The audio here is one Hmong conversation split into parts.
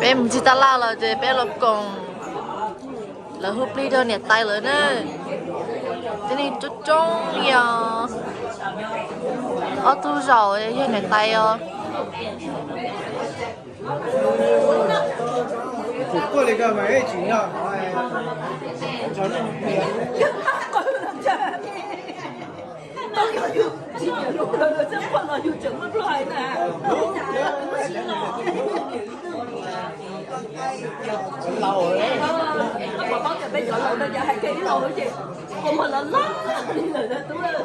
Peb mus ncig taj laj los ces peb los koom lawv hu plig rau niam tais lawv na. Cov neeg coob coob li os. Ob tug zaum yog niam tais os. Peb cov laus no ces hais kiag ib lo ces ua mog los loj li lawm tub. Yog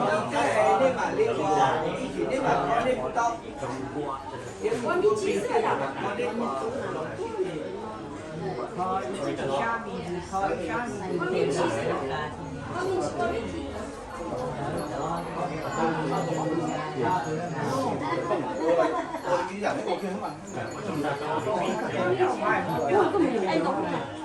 xeeb ntxwv xwb tsis yog me nyuam es.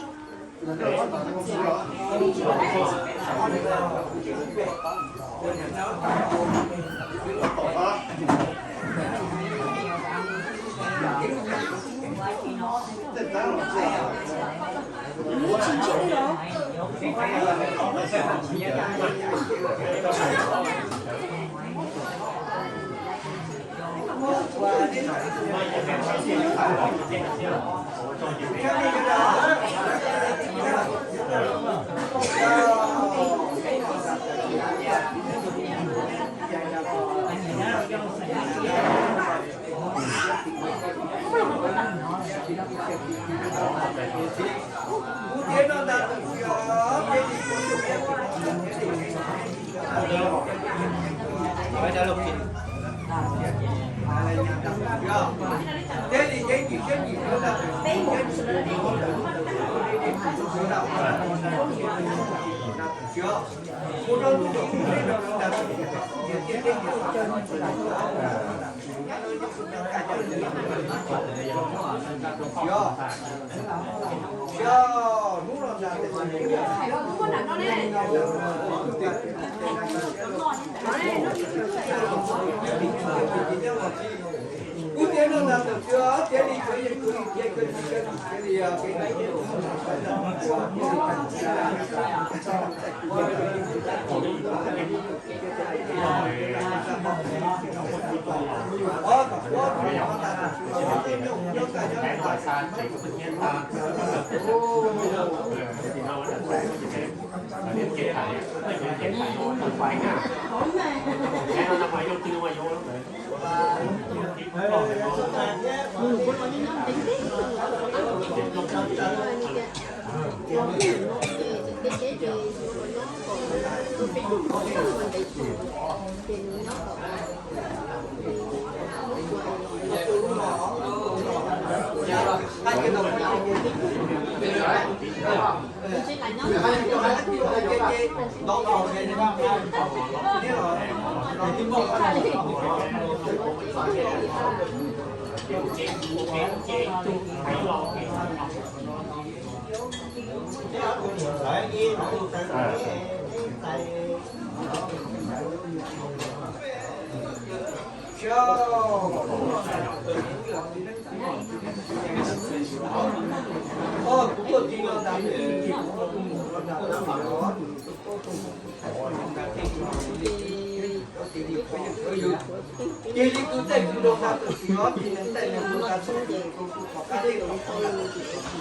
Ces li kuv txaij kuv rau nrad tus twg os, ces nws txaij nws rau nrad tus twg, kuv kuv qhov qab dej kuv txaij nrad tus twg os, ces nws txaij nrad tus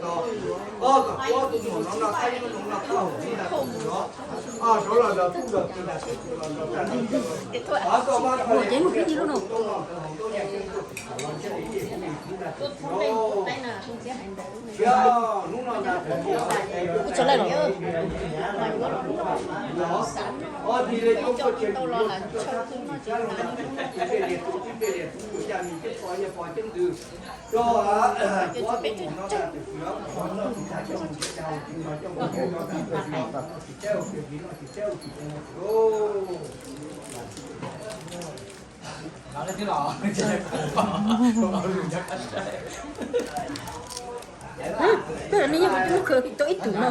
twg os. Os, kom kuv ob tug muam no noj qab, nyob no noj qab hauv nrad tus twg os. Os, rov los nrog kuv nrog kuv nrad tus twg los nrog nrad tus twg os. Os, koj mas koj li kuv tau noj hauv ntaub niag koj tus thaum los ntshe li kuv nrad tus twg os. Hnub no nrad tus twg os. Os, tig li koj koj tsev tus twg os, tus twg txhab los nrad tus twg, tus twg lias tus twg, tus twg lias tus twg, yog nws coob pov yog pov coob ntws. Rau kuv ob tug muam no nrad tus twg os, noj tsis tag coj mus tsev, coj mus tsev, noj coj mus tsev, noj tsis tag coj mus tsev, noj tsis tag coj mus tsev, noj tsis tag coj mus tsev. Twb yog nej yeej ua tub khwv tau ib tug no.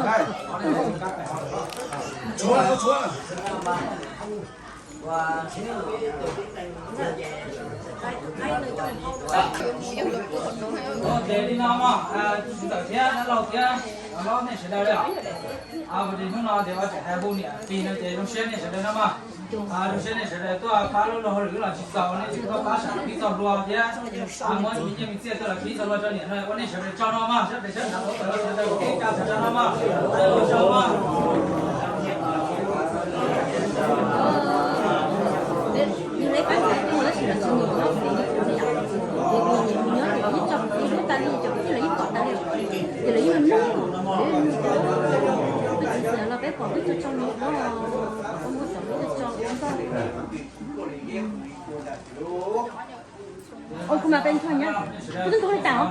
Ces li no mog, txiv ntxawm thiab dab laug thiab hlob nej sawv daws li os. Ua li hnub no ces ua tseem hais hu niam txiv no ces zoo siab nej sawv daws no mog. Zoo siab nej sawv daws tuaj pab lub luag hauj lwm los tsis txaus, nej tseem tuaj pab sam pib txog hlua thiab muab me nyiaj me txiaj tuaj los pib txog hlua rau niam no ua nej sawv daws tsaug no mog, sab pem sab nrad hauv tawm los sawv daws kev cai sawv daws no mog. Tsaug mog. Ôi, kuv mas peb nthuav nyab, kuv twb nthuav li tas os.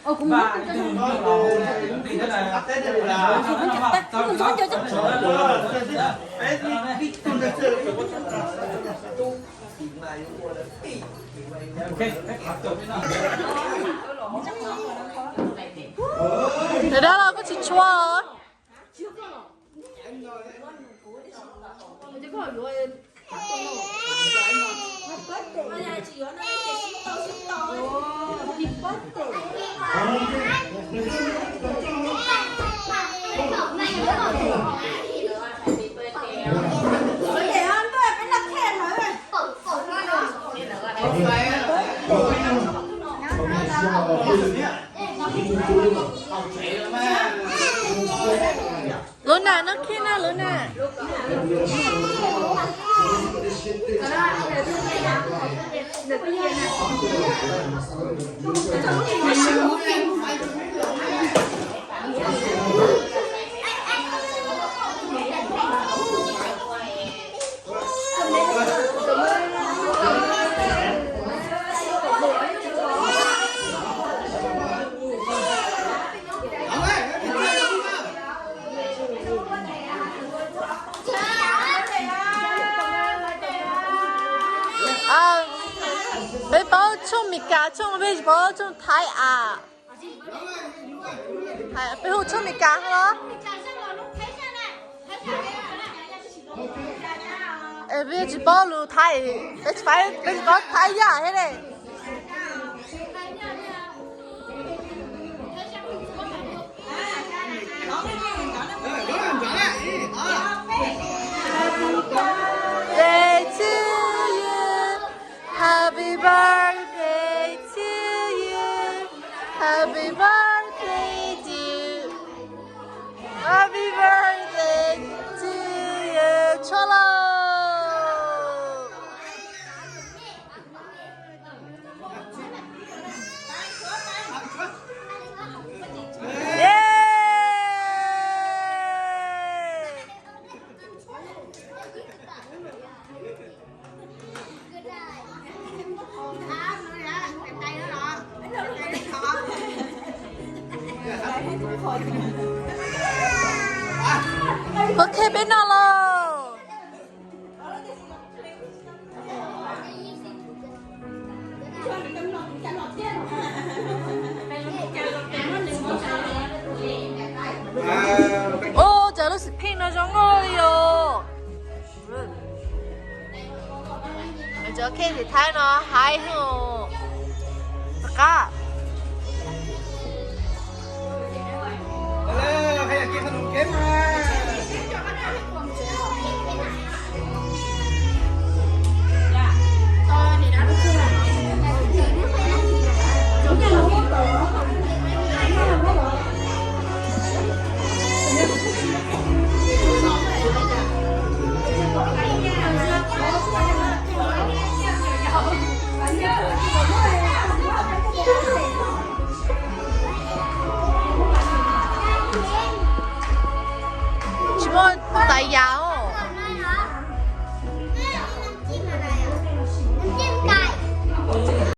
Ôi, kuv mas kuv nthuav cov cov. Ntawm dab laug koj tsis tshua. Lub Na, no khib na lawv na. Peb paub tshooj Meskas, tshooj peb tsis paub tshooj Thaib as. Peb hu tshooj Meskas los? Peb tsis paub lus Thaib, peb tsis paub Thaib yam thiab ne. Birthday to you. Happy birthday to you. Happy birthday to you. Happy birthday to you. Tshuav lauj. Ok, peb noj lauj. Ua cas lub xim pheej no zoo nkauj li os. Cov kheej tim Thaib no haib heev.